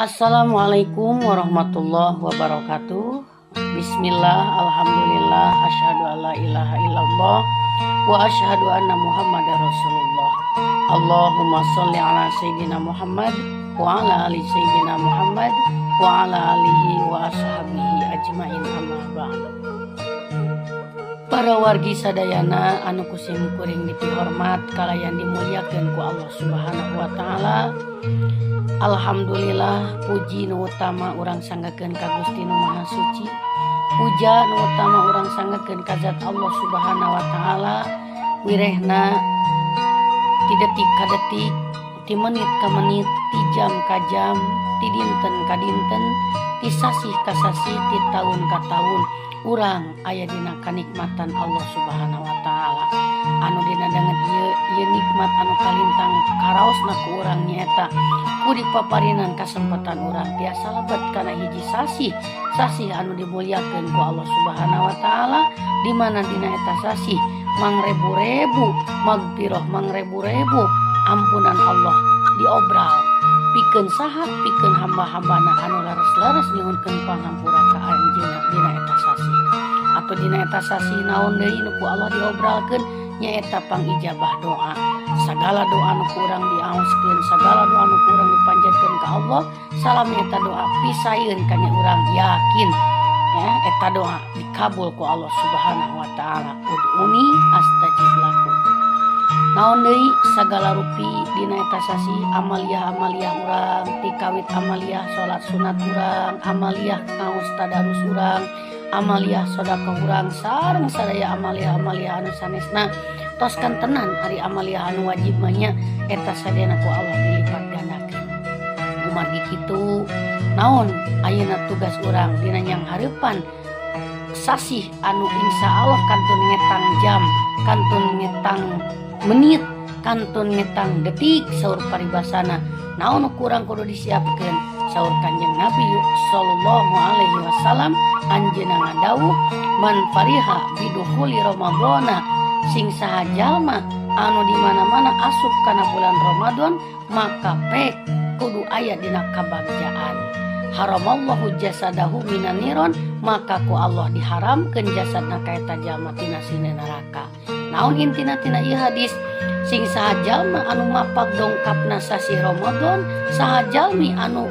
Assalamualaikum warahmatullahi wabarakatuh. Bismillah, alhamdulillah, asyhadu alla ilaha illallah wa asyhadu anna Muhammadar Rasulullah. Allahumma sholli ala sayyidina Muhammad wa ala ali sayyidina Muhammad wa ala alihi wa ashabihi ajmain, amma ba'du. Para wargi sadayana anu ku sim kuring dipihormat kalayan dimuliakeun ku Allah Subhanahu wa Taala. Alhamdulillah, puji nu utama urang sanggakeun ka Gusti nu Maha Suci. Puja nu utama urang sanggakeun ka Zat Allah Subhanahu wa Taala. Wirehna ti detik ka detik, ti menit ka menit, ti jam ka jam, ti dinten ka dinten, ti sasih ka sasih, ti taun ka taun, urang aya dina kanikmatan Allah Subhanahu wa Taala. Anu dina danget ieu ieu nikmat anu kalintang karaosna ku urang nyaeta ku dipaparinan kasempatan urang tiasa lebet kana hiji sasih, sasih anu dimuliakeun ku Allah Subhanahu wa Taala, di mana dina eta sasih mangrebu-rebu magpiroh, mangrebu-rebu ampunan Allah diobral pikeun saha? Pikeun hamba-hambana anu leres-leres nyuhunkeun pangampura ka anjeunna dina eta sasih. Atau dina eta sasih naon deui nu ku Allah diobralkeun? Nyaeta pangijabah doa. Sagala doa nu ku urang diaoskeun, sagala doa nu ku urang dipanjatkeun ka Allah, salami eta doa pisaeun kana urang yakin ya eta doa dikabul ku Allah Subhanahu wa Taala. Ud'uni astajib lakum. Naon deui? Sagala rupi dina eta sasih amaliah-amaliah urang, ti kawit amaliah salat sunat urang, amaliah ngaos tadarus urang, amaliah sedekah urang, sareng sadaya amaliah-amaliah anu sanesna. Tos kantenan ari amaliah anu wajib mah nya, eta sadayana ku Allah dilipat gandakeun. Kumargi kitu, naon ayeuna tugas urang dina nyanghareupan sasih anu insya Allah kantun ngetang jam, kantun ngetang menit, kantun ngetang detik saur paribasana? Naon ku urang kudu disiapkeun? Saur Kanjeng Nabi sallallahu alaihi wasallam, anjeunna ngadawuh, man fariha bidukhuli ramadhana, sing saha jalma anu di mana-mana asup kana bulan Ramadan maka pek kudu aya dina kabagjaan, haramallahu jasadahu minan niron, maka ku Allah diharamkeun jasadna ka eta jalma tina sine neraka. Naon intina tina ieu hadis? Sing saha jalma anu mapag dongkapna sasih Ramadan, saha jalmi anu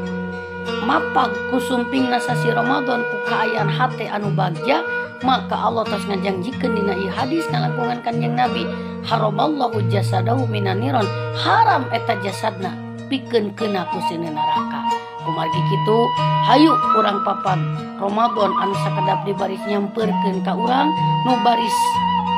mapag kusumpingna sasih Ramadan ku kaayaan hate anu bagja, maka Allah tos ngajanjikeun dina ieu hadis ngalangkungan Kanjeng Nabi, haramallahu jasadahu minan niron, haram eta jasadna pikeun keuna ku sine neraka. Kumargi kitu, hayu urang papag Ramadan anu sakedap di baris nyamperkeun ka urang, nu baris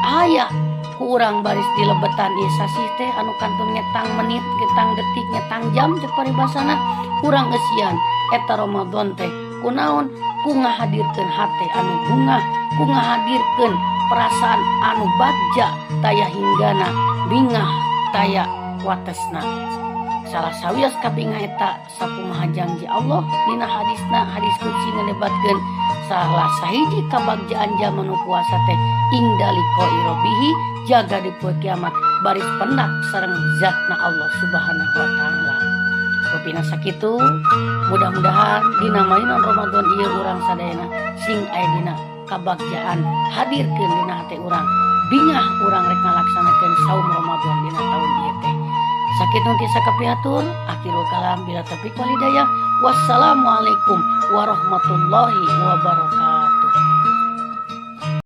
aya ku urang baris di lebetan ieu sasih teh anu kantun ngetang menit, ngetang detik, ngetang jam cek paribasana. Urang eusian eta Ramadan teh kunaon? Ku ngahadirkeun hate anu bungah, ku ngahadirkeun perasaan anu bagja taya hinggana, bingah taya watesna. Salah sawios kabingah eta, sakumaha janji Allah dina hadisna, hadis qudsi, nganebatkeun salah sahiji kabagjaan jalma nu puasa teh inda liqa'i rabbihi, jaga di poe kiamat baris pendak sareng zatna Allah Subhanahu wa Taala. Rupina sakitu, mudah-mudahan dina mainan Ramadan ieu urang sadayana sing aya dina kabagjaan, hadirkeun dina hate urang bingah urang rek ngalaksanakeun saum Ramadan dina tahun ieu teh. Sakitu ti sakapihatur, akhirul kalam, billahi taufiq walhidayah, wassalamualaikum warahmatullahi wabarakatuh.